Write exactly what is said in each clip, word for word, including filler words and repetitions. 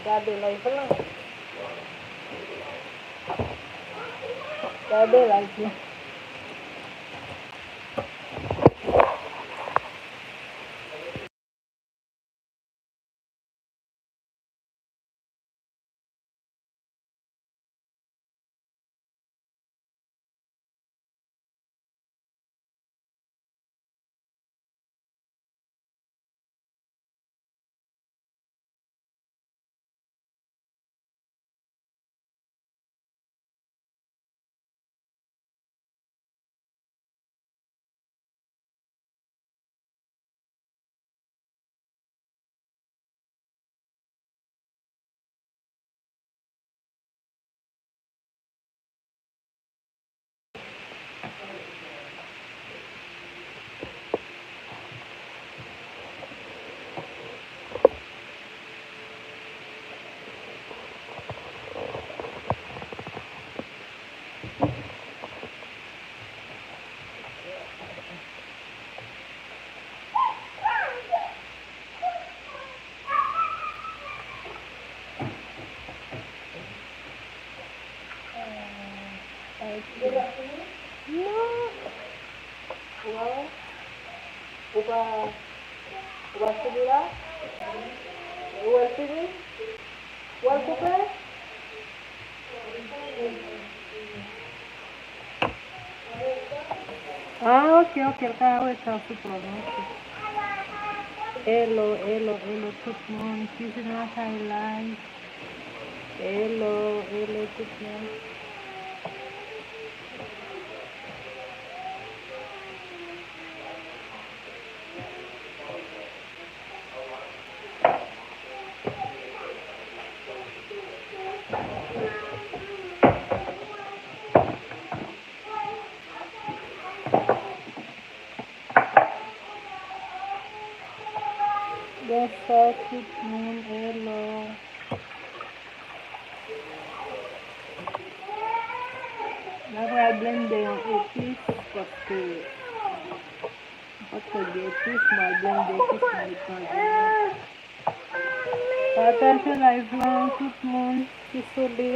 Gade live lan. Gade live lan. Non. Ou pa, ou pa, ou pa fini la? Ou wè l fini? Ou wè l koupe? Ah, ok, ok, l ka wè sa sou pòv, ok. Hello, hello, hello tout moun. Kizin Lakay Live. Hello, hello tout moun. Bonswa tout moun, hello. Mwen pral blende yon epis paske m pa t gen epis, mwen blende epis mwen met nan vin. Pataje live lan, tout moun ki sou li.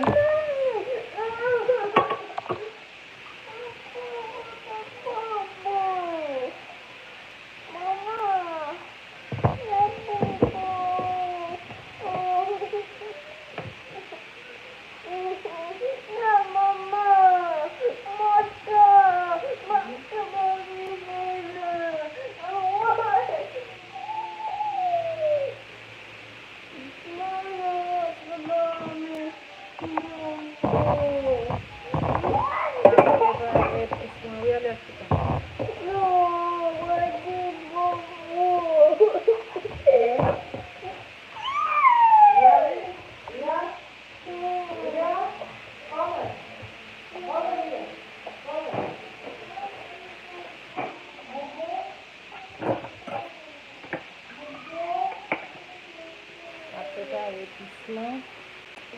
Ap prepare epis lan.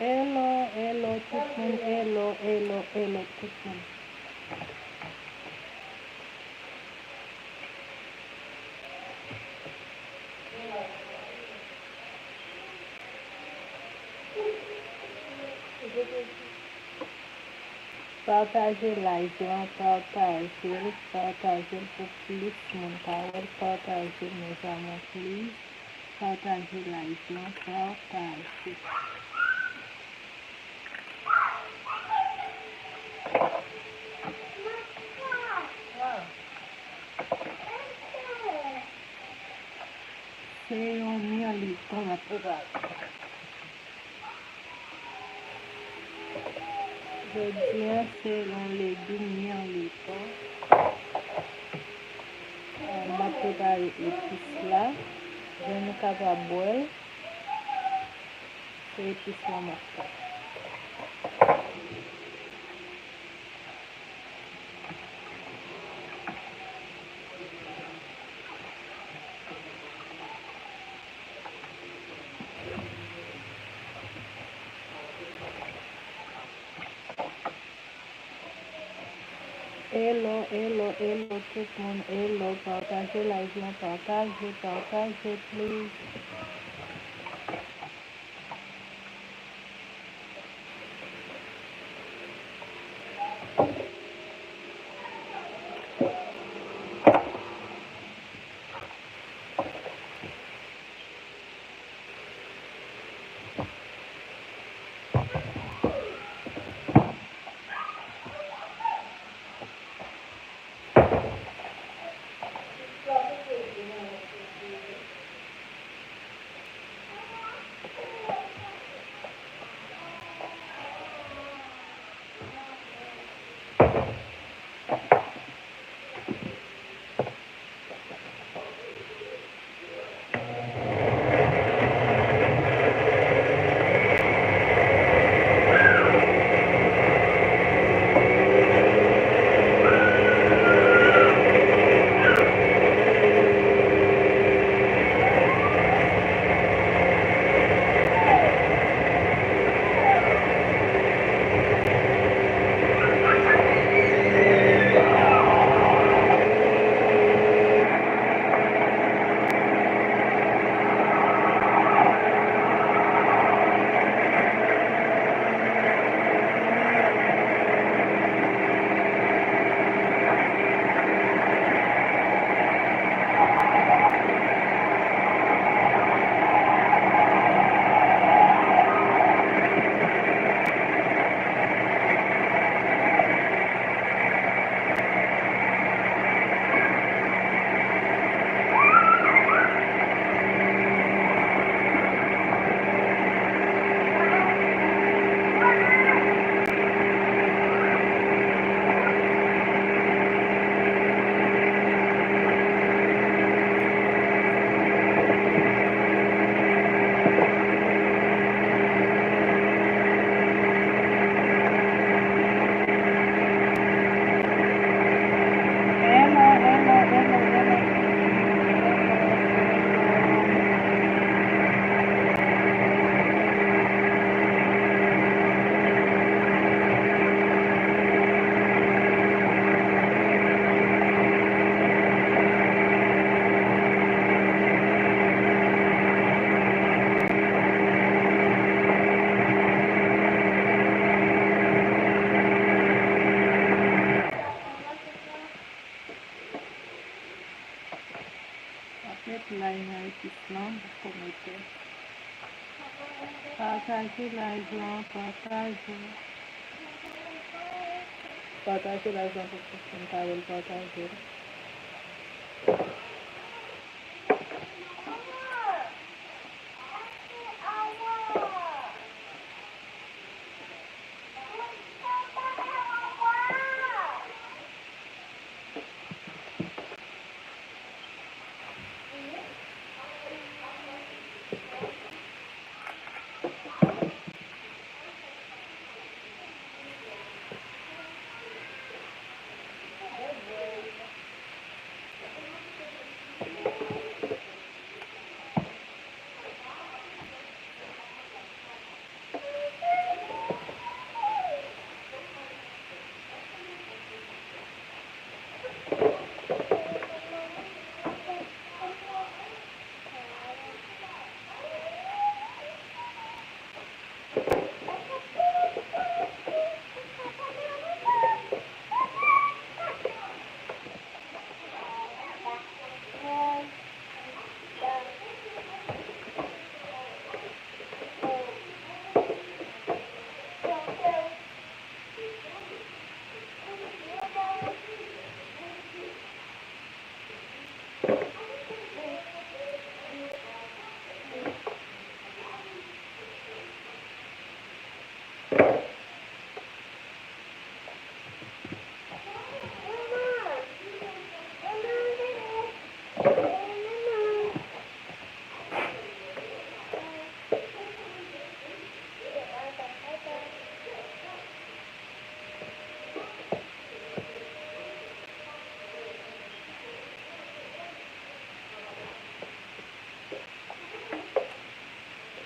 Hello, hello tout moun, hello, hello, hello tout moun. Pataje live lan, pataje l, pataje l pou plis moun ka wè l, pataje l, mes amours, please. Pataje live lan, pataje. Jodi a se yon legim ni an letan. M ap prepare epis la. Jan nou kapab wè l, se epis la m ap fè. Hello, hello, hello tout moun. Hello, pataje live lan, pataje, pataje, please. Ap met lay nan epis lan pou fè mete. Pataje live lan, pataje. Pataje live lan pou tout moun ka wè l, pataje l.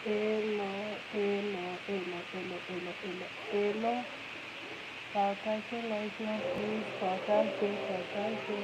Hello, hello, hello, hello, hello, hello, hello. Pataje live lan, please. Pataje, pataje.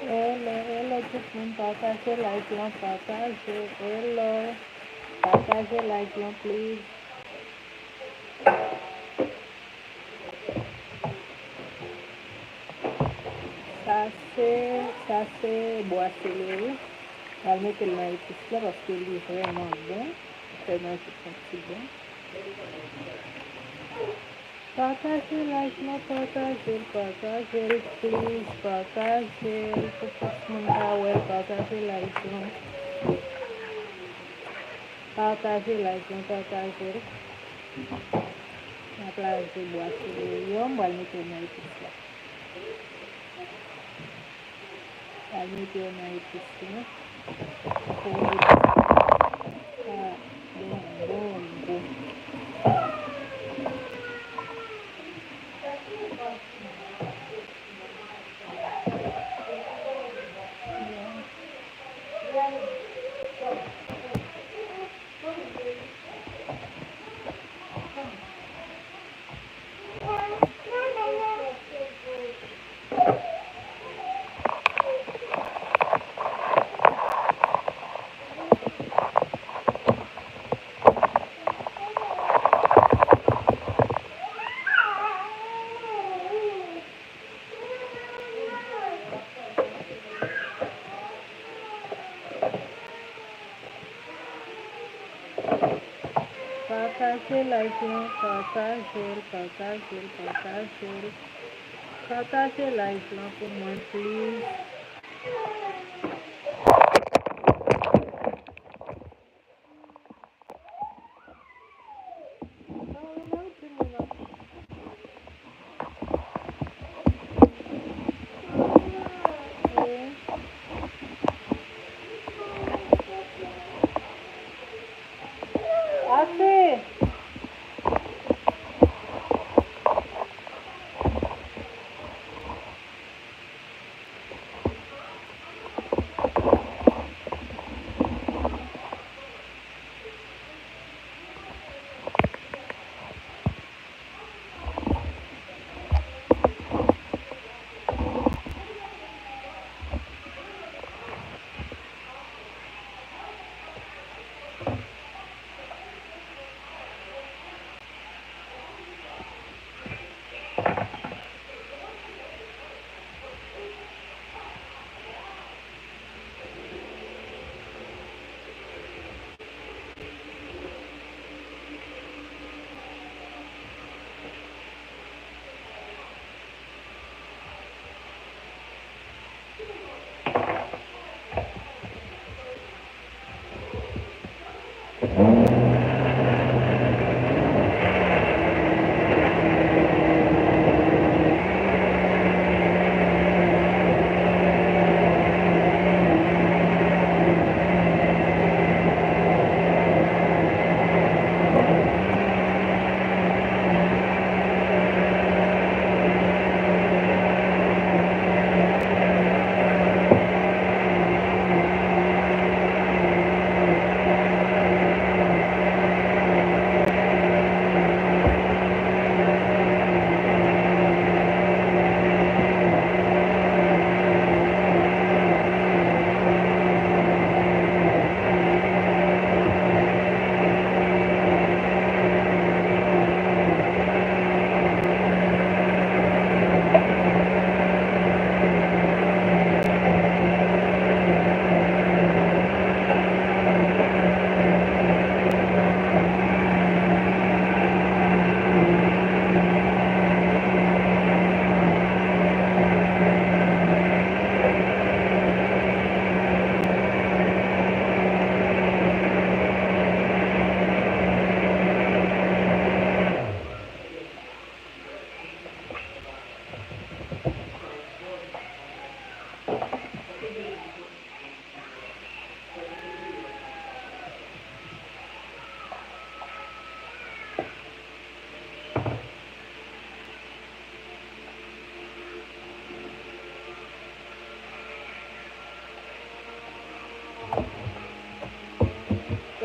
Hello, hello, tout moun, pataje live lan, pataje, hello. Pataje live lan, please. Sa se, sa se bwa seleri. Pral mete l nan epis la paske li vrèman bon. Fè manje santi bon. Pataje live lan, pataje l, pataje l, please, pataje l pou plis moun ka wè l, pataje live lan. Pataje live lan, pataje l. N ap lave bwa seleri yo, m pral mete yo nan epis la. Pral mete yo nan epis la. Pou epis la ka gen bon gou. Pataje live lan, pataje l, pataje l, pataje l. Pataje live lan pou mwen, please. Ase!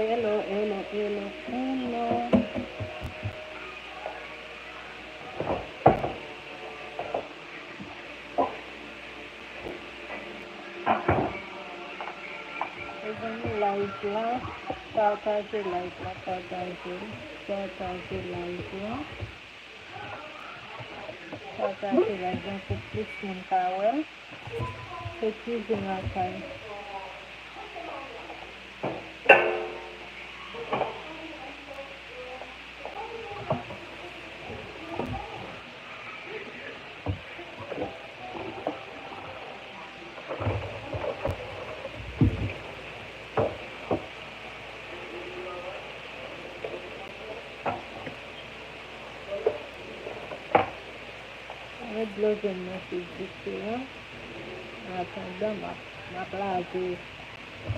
Hello, hello, hello, hello. Mezanmi, live la, pataje live la, pataje l, pataje live la. Pataje live la pou plis moun ka wè l. Se Kizin Lakay. Mwen dlo jwenn nan se dife an. An atandan, m ap, m ap lave,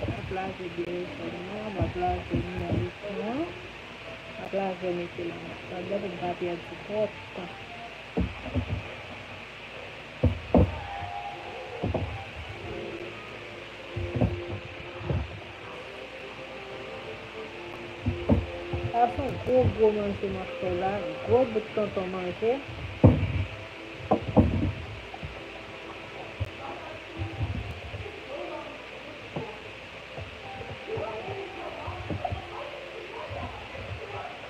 m ap lave biyè jòn nan, m ap lave miyè isi an, m ap lave mete l an atandan pou m pa pèdi twòp tan. Sa se yon gwo, gwo manje m ap fè la, gwo bout tonton manje.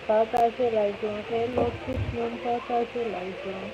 Pataje live lan, hello tout moun, pataje live lan.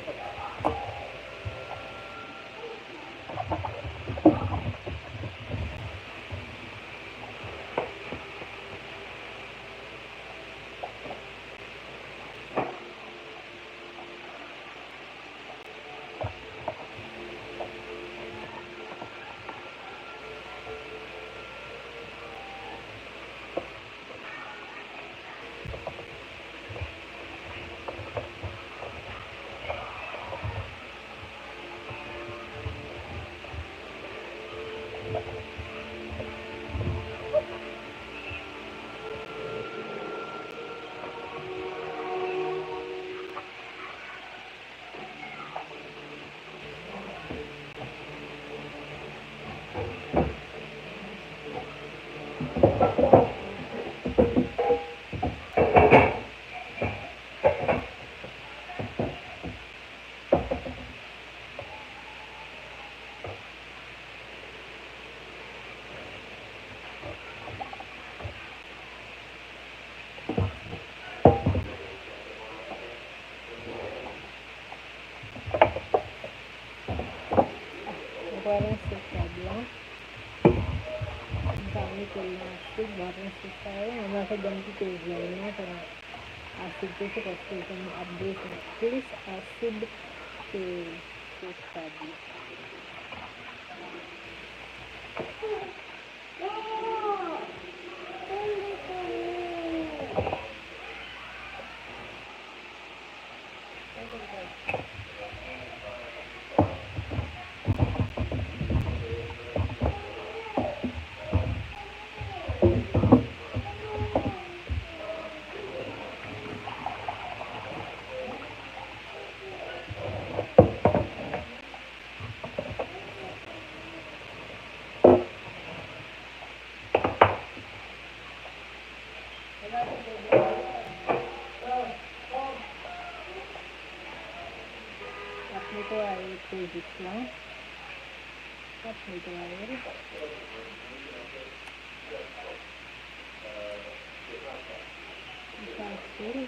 Mwen pral rense krab lan. Mwen pral mete l nan asid, mwen ap rense sa yo. Mwen pral fè dam kite vyann nan, fè asid sou, paske vyann nan ap bezwen plis asid ke, ke krab yo. Ap netwaye krevèt lan. Ap netwaye l. Li fasil.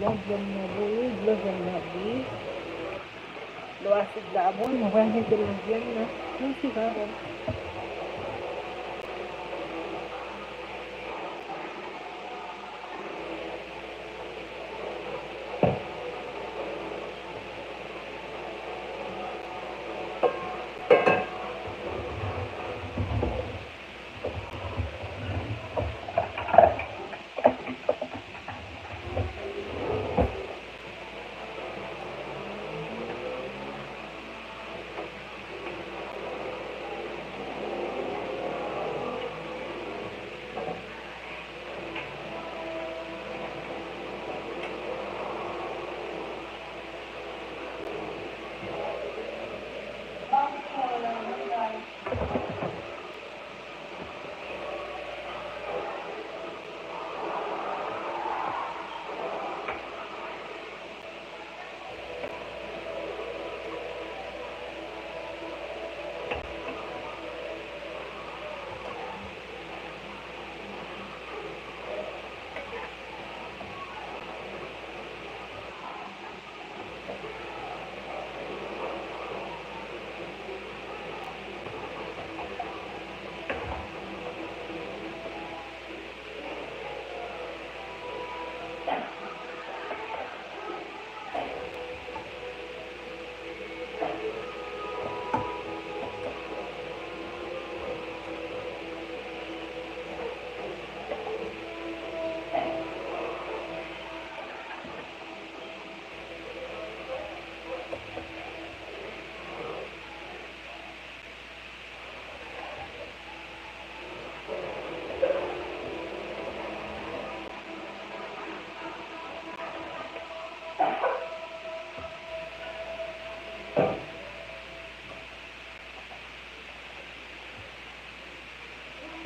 Vyann nan bouyi, dlo vyann nan bouyi. Dlo asid la bouyi, mwen pral mete nan vyann nan. Yon ti vavon.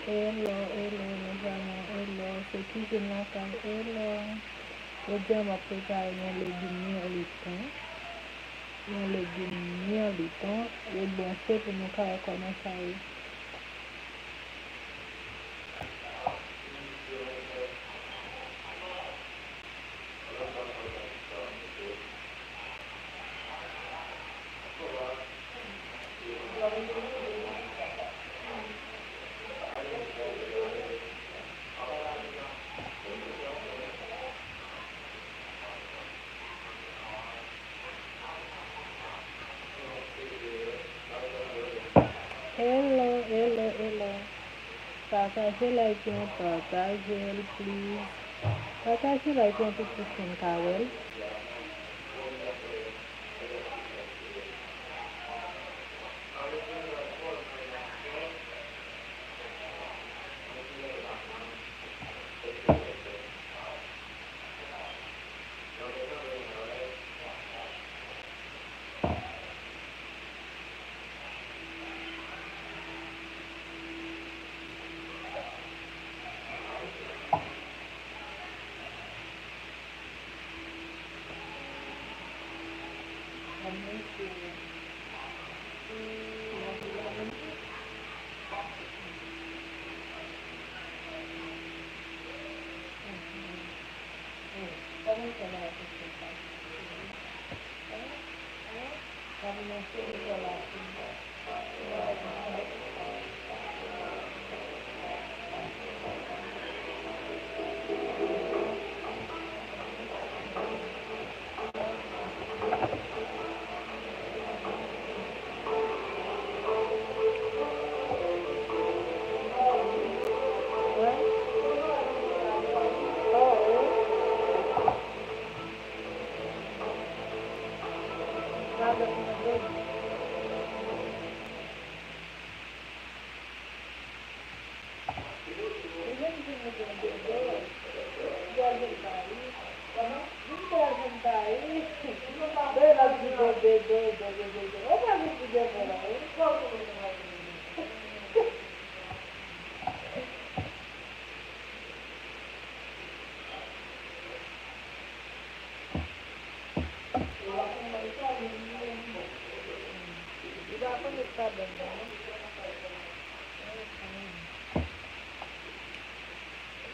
Hello, hello, mes amours, hello, se Cuisine Lakay, hello. Jodi a, m ap prepare yon legim mirliton. Yon legim mirliton. Ret branche pou nou ka wè kòman sa ye. Hello, hello, hello. Pataje live lan, pataje l, please. Pataje live lan pou plis moun ka wè l.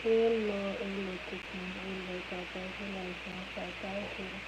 Hello, hello tout moun, hello. Pataje, like, pataje.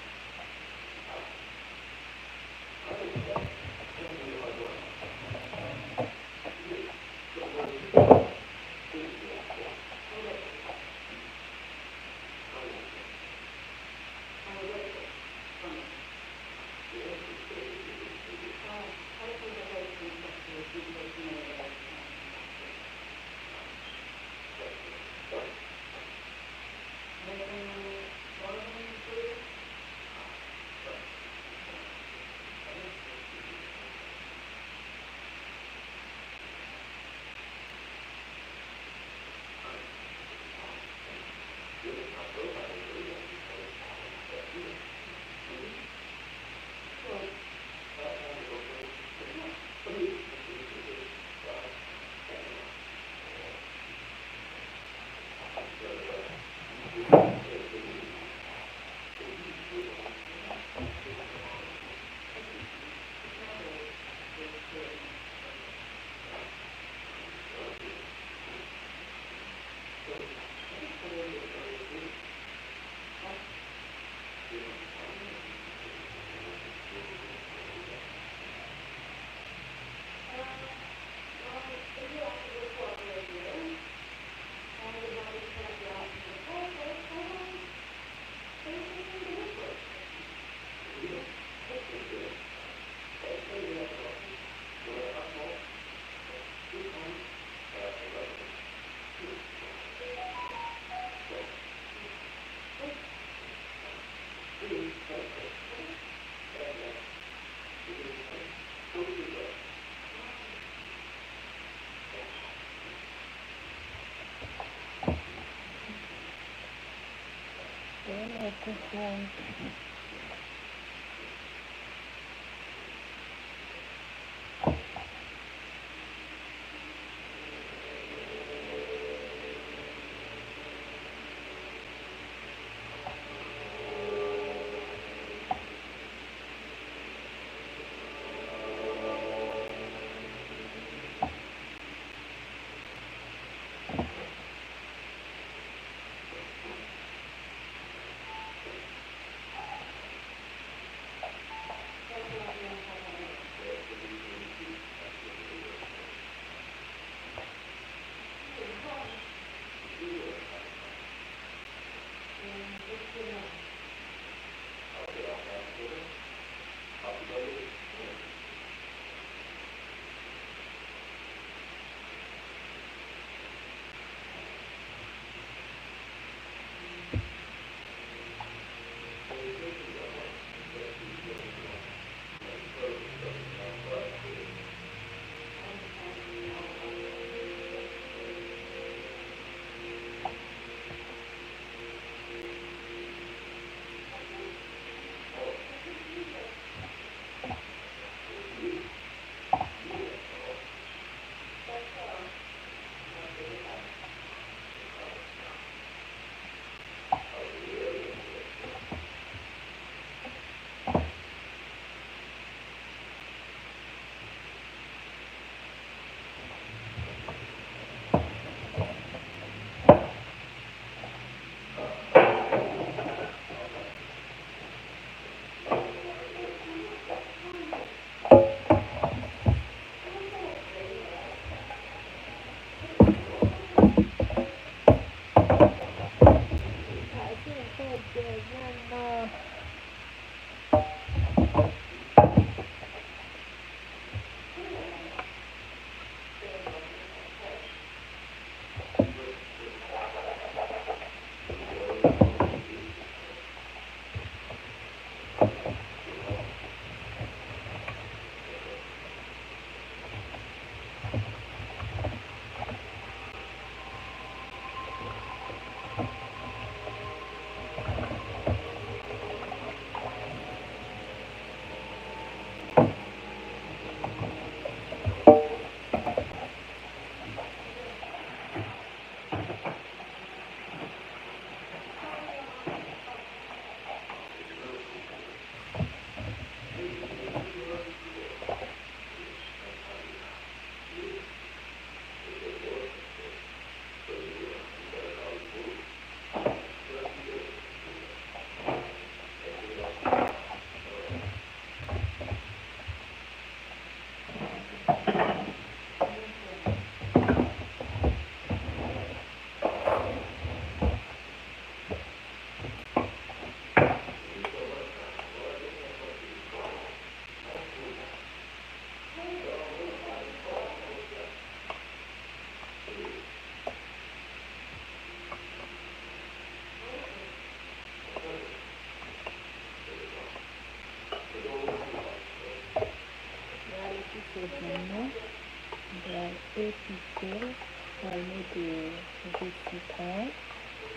Ji sitwon,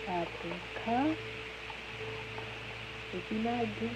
paprika, epi magi.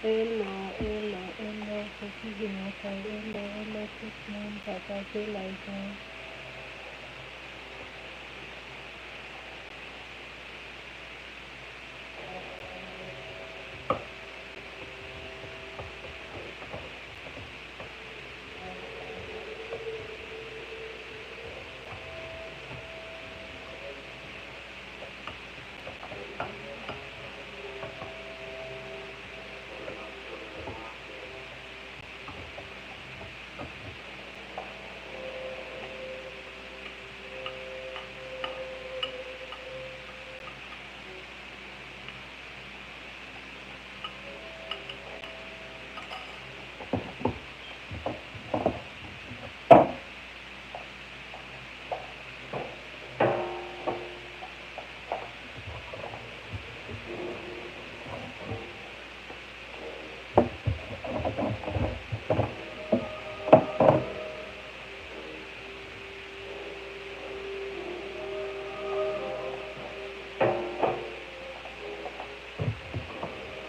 Hello, hello, hello, eskize mwen, hello, hello, tout moun, pataje live lan.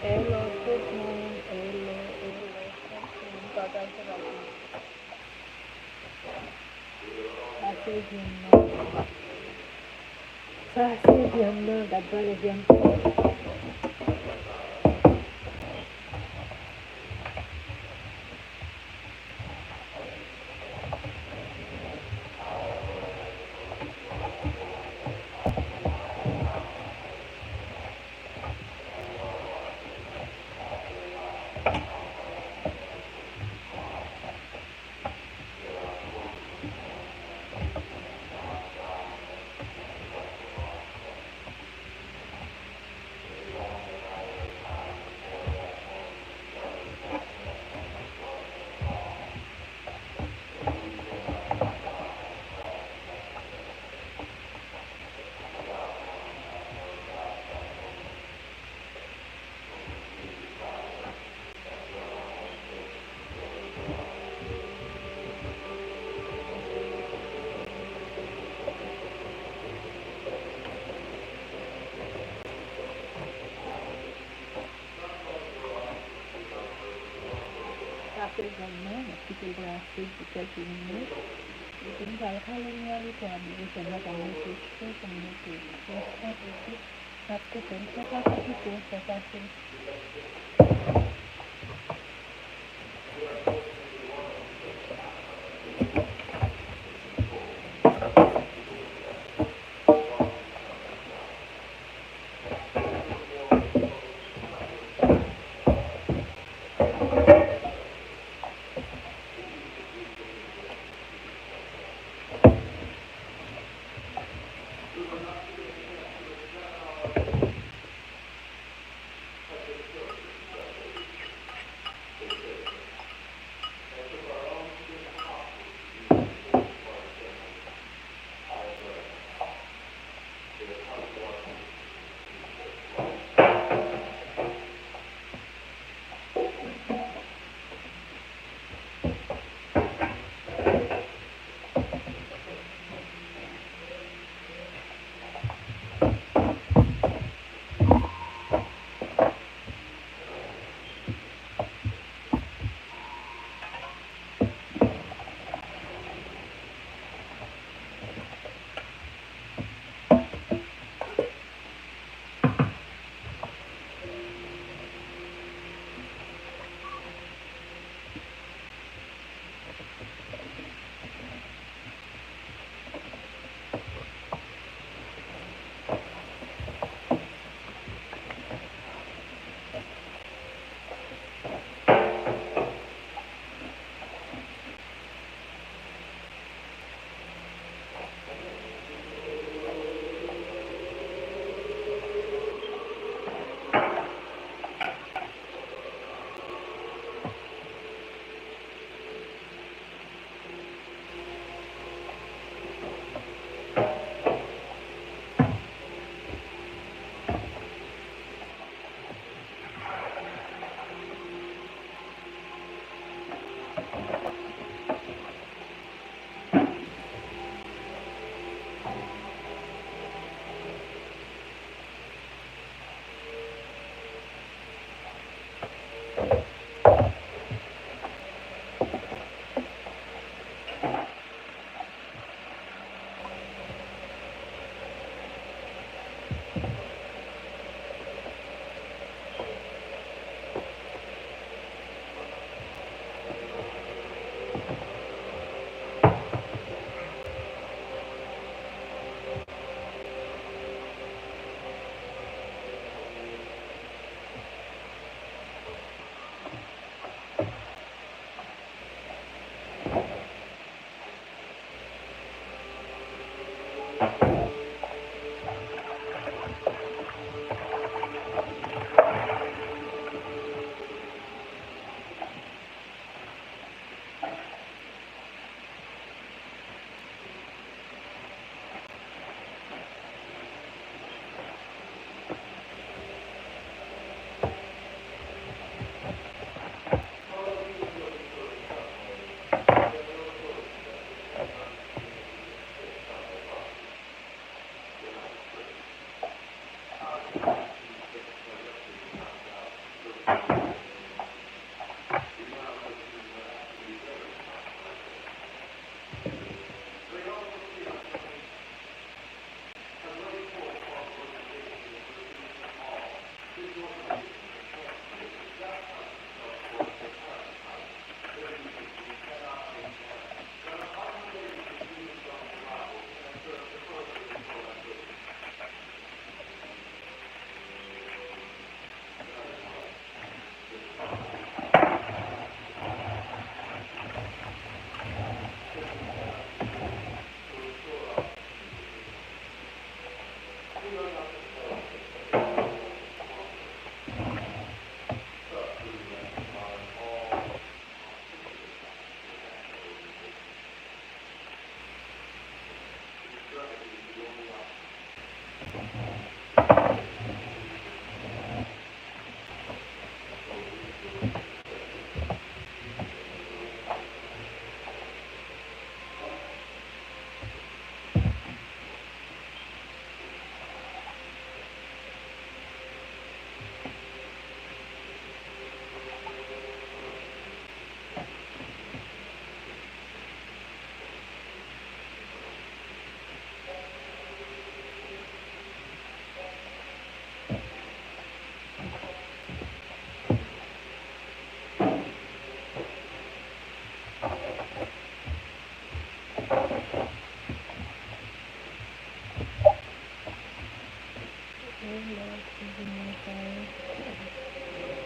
Hello tout moun, hello, hello tout moun, pataje live lan. Sa se vyann nan. Sa se vyann nan, gad valè vyann. Sa se vyann nan, m ap kite l brase pou kèlke minit. Epi m pral kale li an, li twò abitye fè m nan, pa mete cho, pa mete cho, sa se tout. N ap koupe l fè sa se pito, fè sa se.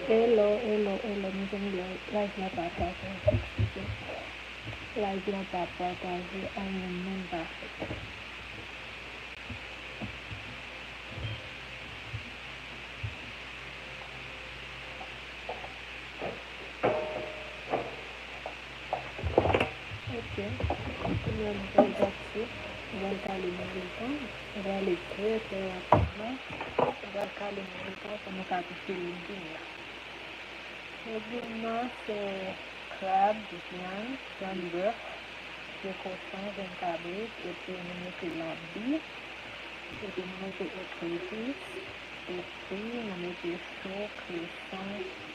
Hello, hello, hello, mezanmi, live la pa pataje. Live la pa pataje, anyen menm pa fèt. Mwen pral pati, mwen pral kale mwen letan, mwen pral ale trè, trè rapidman, mwen pral kale mwen letan pou nou ka touche legim nan. Legim nan se krab, vyann, vyann bèf, je kochon, vyann kabrit, epi nou mete labi, epi nou mete ekrevès, epi nou mete cho, kreson,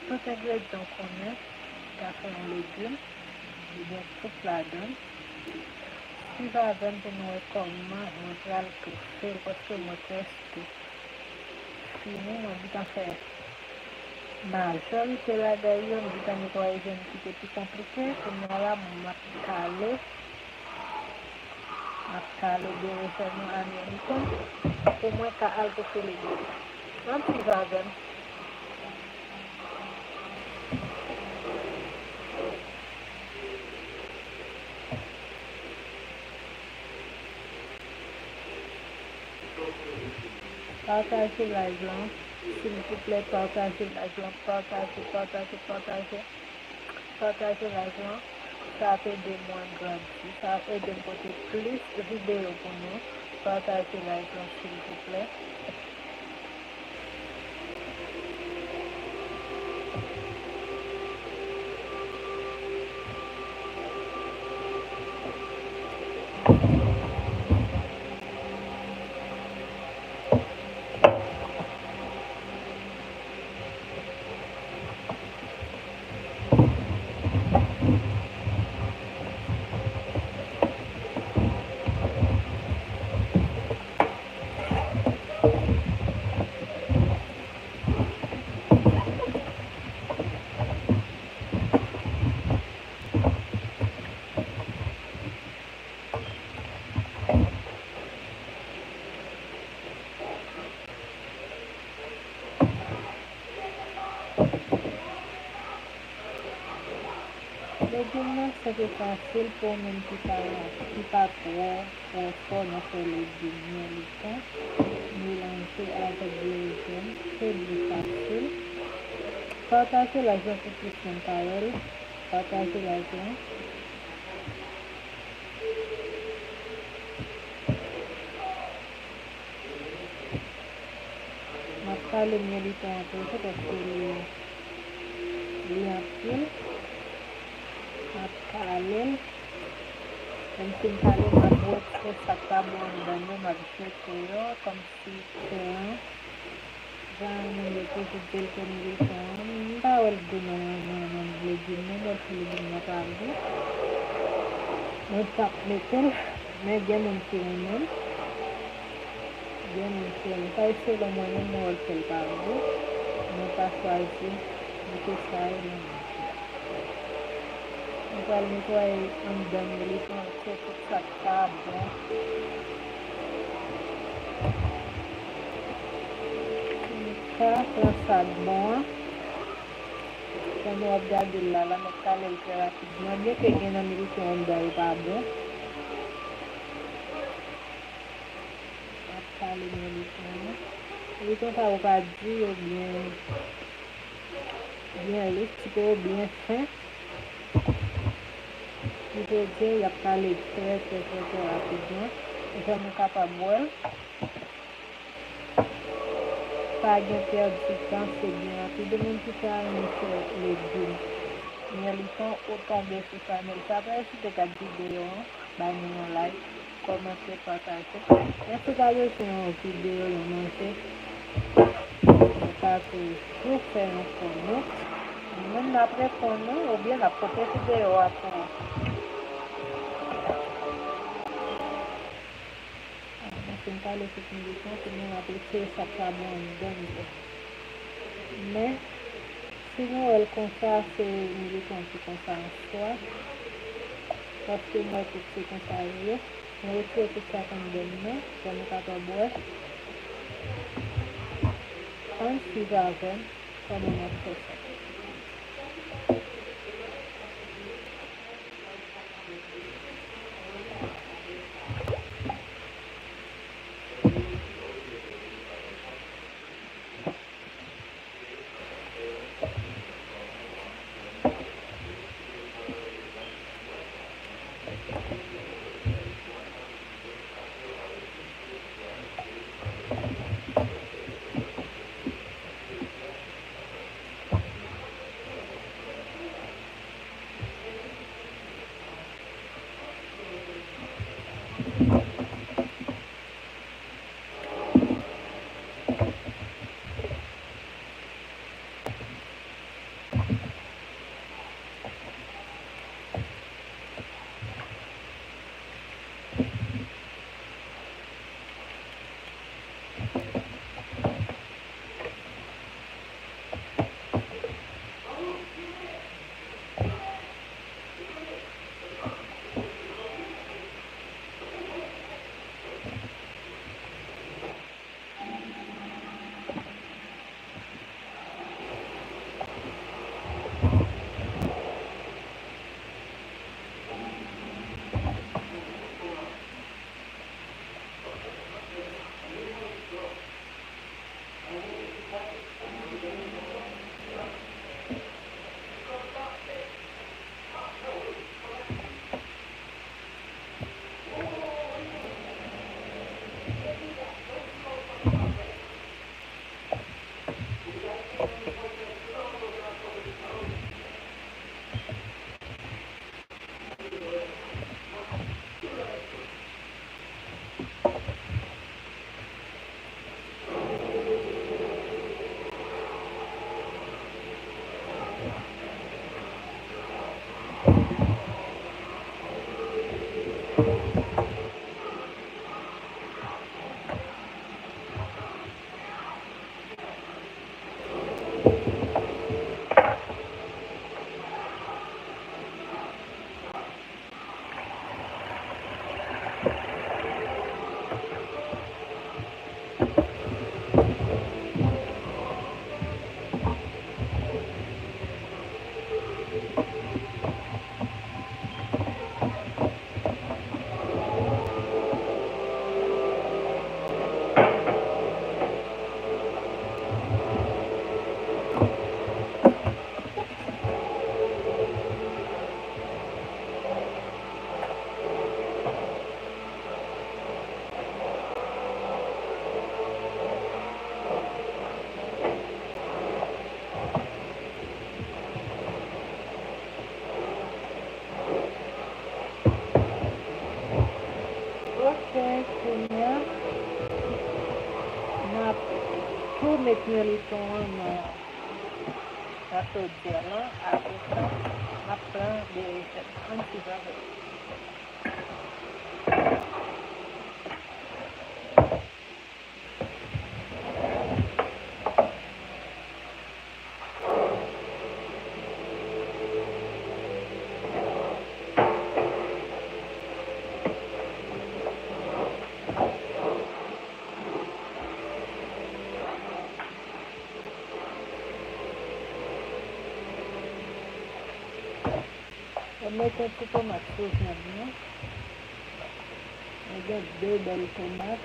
tout engredyan w konnen ka fè yon legim, li gen tout ladan l. Swiv avè m pou nou wè kòman mwen pral toufe l, paske mwen prèske fini, mwen gentan fè majorite bagay yo, m gentan netwaye, je m ki te pi konplike. Kounye a la, m ap kale, m ap kale berejèn nou ameriken pou mwen ka al toufe legim. Ann swiv avè m. Pataje live lan, silvouplè, pataje live lan, pataje, pataje, pataje, pataje live lan. Sa ap ede mwen grandi, sa ap ede m pote plis videyo pou nou. Pataje live lan, silvouplè. Legim nan senp e fasil pou ou menm ki pa, ki pa twò, twò fò nan fè legim. Mèliton melanje avèk berejèn, se byen fasil. Pataje live lan pou plis moun ka wè l. Pataje live lan. M ap kale mèliton an toujou paske li, li anpil. M ap kale l. Menm si m kale, m ap retire sa k pa bon anndan l yo, m ap jete yo kòmsi kè an. Jan moun yo toujou di l ke mèliton an, m pa wè l gou nan, nan, nan legim nan, m wè l fè legim nan pa gou. Mwen p ap mete l, men gen moun ki renmen l. Gen moun ki renmen l. Sa e selon mwen menm, mwen wè l fè l pa gou. Mwen pa chwazi mete sa yo nan manje a. Mwen pral netwaye anndan mèliton an, retire tout sa k pa bon. Sa, pran sa k bon an. Jan nou ap gade l la, la, m ap kale l trè rapidman. Byenke gen nan mèliton anndan yo pa bon. M ap kale mèliton an. Mèliton sa yo pa di, yo byen, byen lis, ti pe yo byen fen. Ki vle di, y ap kale trè, trè, trè, trè rapidman. Jan nou kapab wè l. Pa gen pèdi tan, se byen rapid. Ou menm ki ta renmen fè legim mèliton ou tonbe sou chanèl sa, pa ezite gad videyo an, bay nou yon like, kòmante, pataje. Mèsi pa bezwen yon videyo, yon manje. Mwen ka toujou fè yon fon nou. Nou menm n ap reponn nou, oubyen n ap pote videyo a pou ou. Mwen fin kale tout mèliton, kounye a m ap retire sa k pa bon anndan l yo. Men, si nou wè l konsa, se mèliton ki konsa an swa. Paske m wè tout se konsa l ye. Mwen retire tout sa k anndan l nan, kòm ou kapab wè. Ann swiv avè m kòman m ap fè sa. Ok, kounye a, n ap tou met militon an nan, nan chodyè lan. Apre sa, n ap pran berejèn. Ann swiv avè m. Mwen mete ti tomat sou vyann nan. Mwen gen de bèl tomat.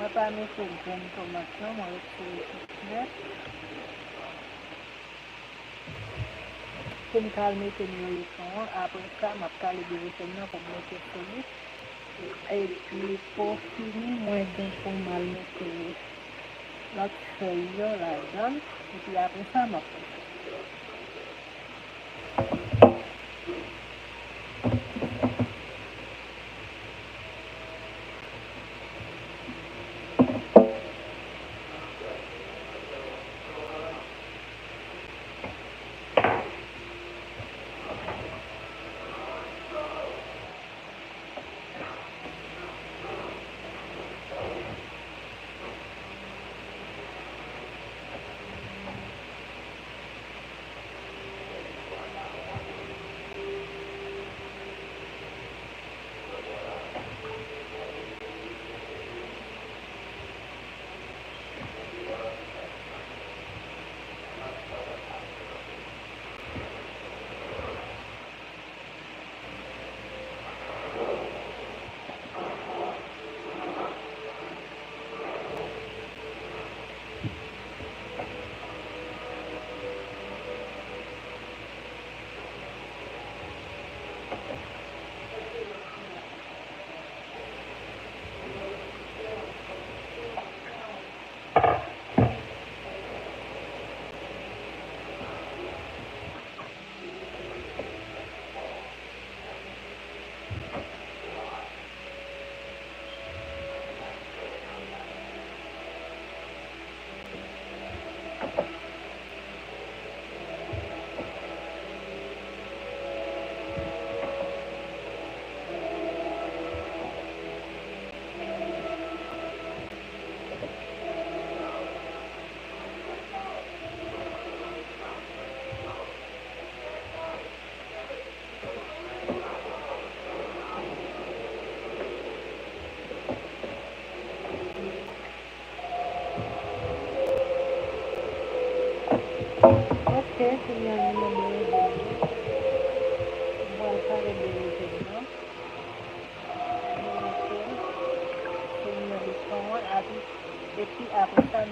Mwen pa mete grenn tomat lan, mwen retire tout nèt. Pou m ka al mete militon an, apre sa, m ap kale berejèn nan pou m mete sou li. Epi, pou fini, mwen gen pou m al mete lòt fèy yo ladan l. Epi, apre sa, m ap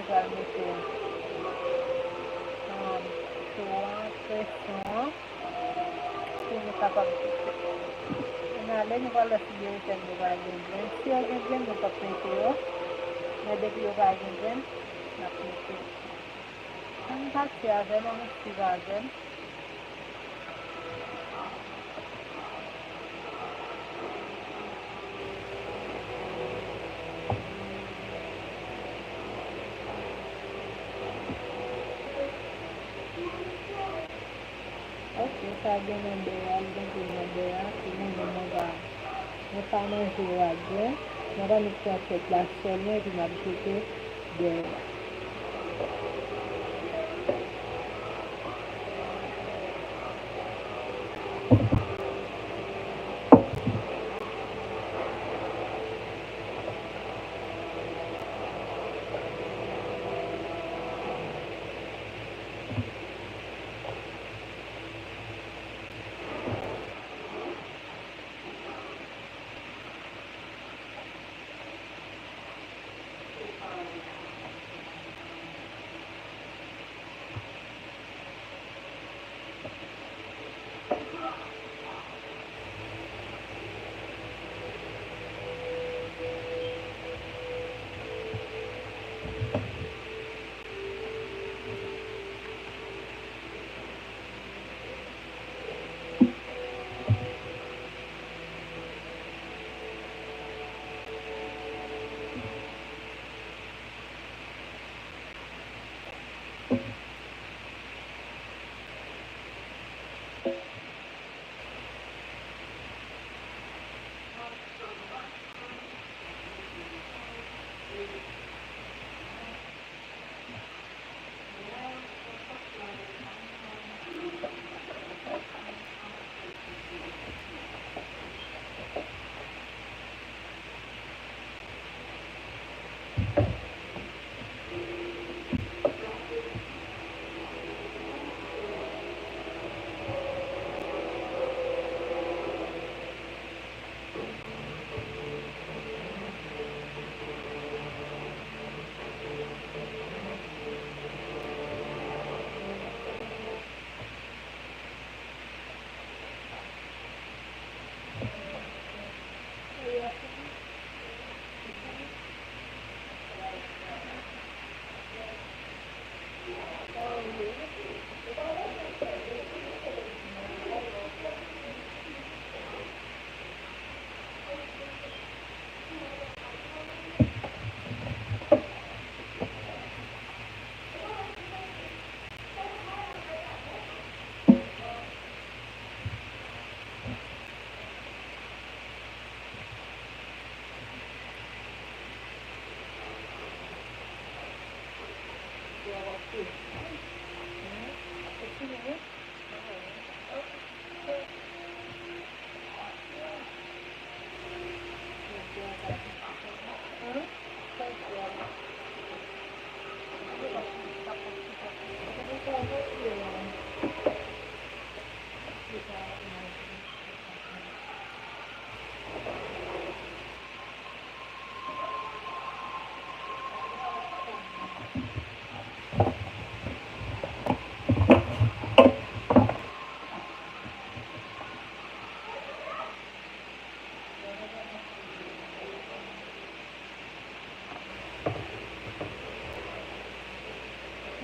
pral mete, um, cho an, presyon an, pou nou kapab kite. Kounye a, lè nou pral wè si berejèn yo pa gen grenn. Si yo gen grenn, nou p ap mete yo. Men depi yo pa gen grenn, n ap mete yo. Ann pati avè m, ann swiv avè m. Ok, sa gen nan bè a, li gen anpil nan bè a, pou mwen menm mwen pa, mwen pa manje yo ak grenn, mwen pa met sou asyèt la sèlman epi m ap jete dèyè.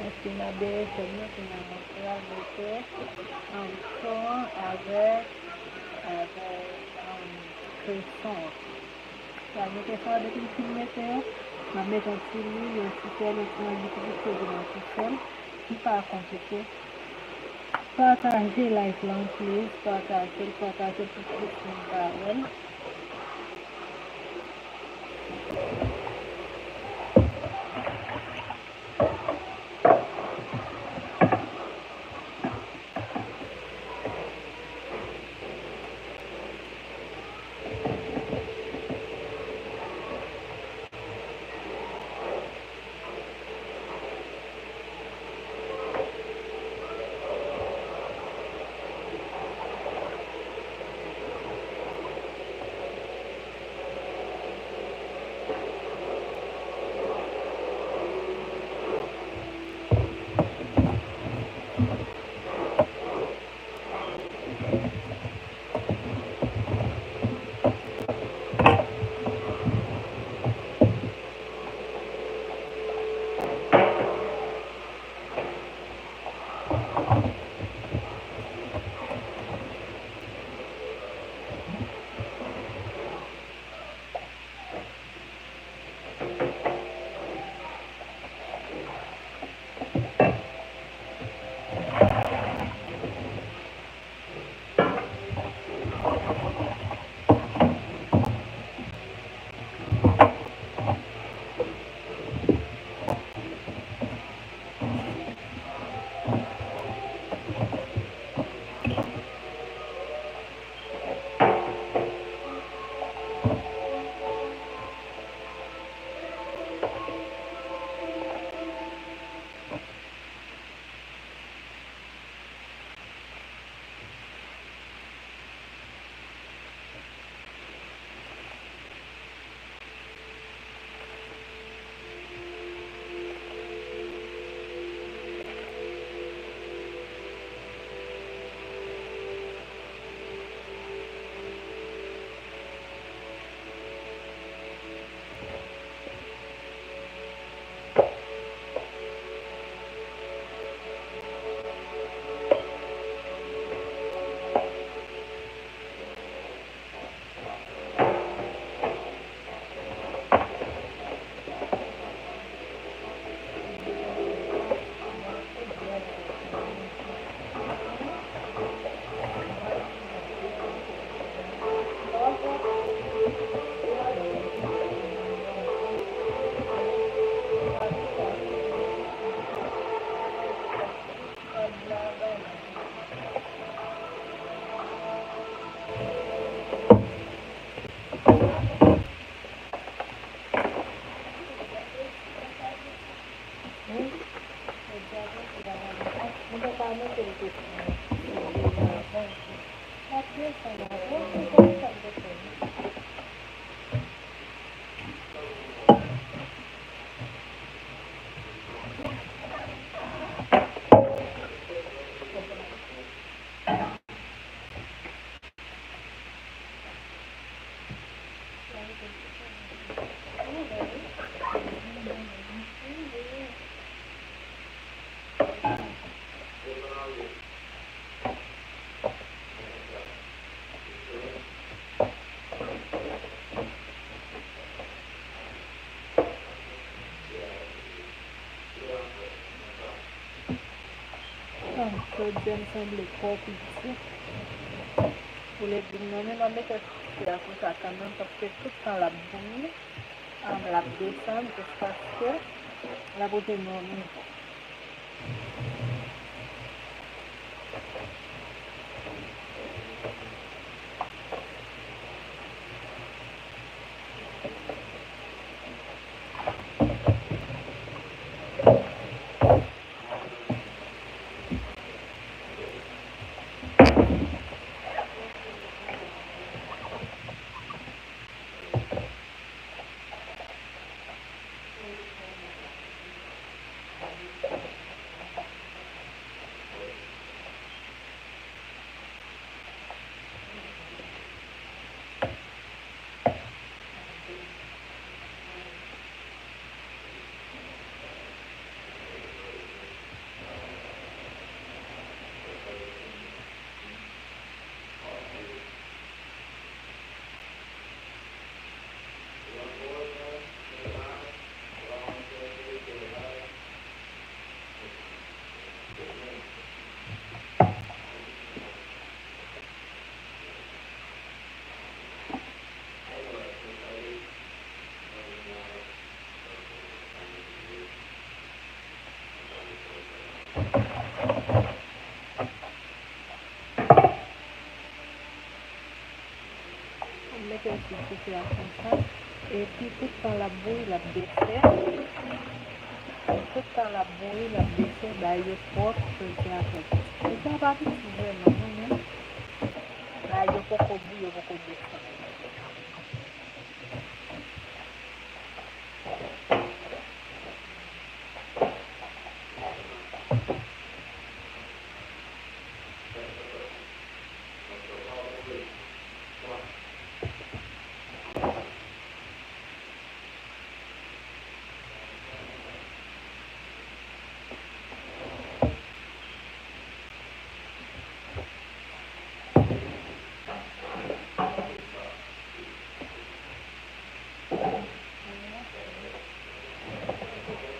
Epi nan berejèn nan, kounye a mwen pral mete, um, cho an avèk, avèk, um, kreson an. Pral mete sa, depi m fin mete yo, m ap mete yon ti lwil, yon ti sèl, yon ti mangi, ti plis ke di nan ti sèl, ki pa konplike. Pataje live lan, please, pataje l, pataje l pou plis moun ka wè l. Jodi a m sanble twò piti pou legim nan, men m ap mete sou fè a konsa kanmenm, paske tout tan l ap bouyi, an, l ap desann jiskaske l ap rive nan yon nivo. Mete l sou dife a konsa. Epi, tout tan l ap bouyi, l ap bese. Tout tan l ap bouyi, l ap bese. Bay yo twòp jodi a twòp. Jodi a pa piti vrèman, non, men bay yo poko bouyi, yo poko desann.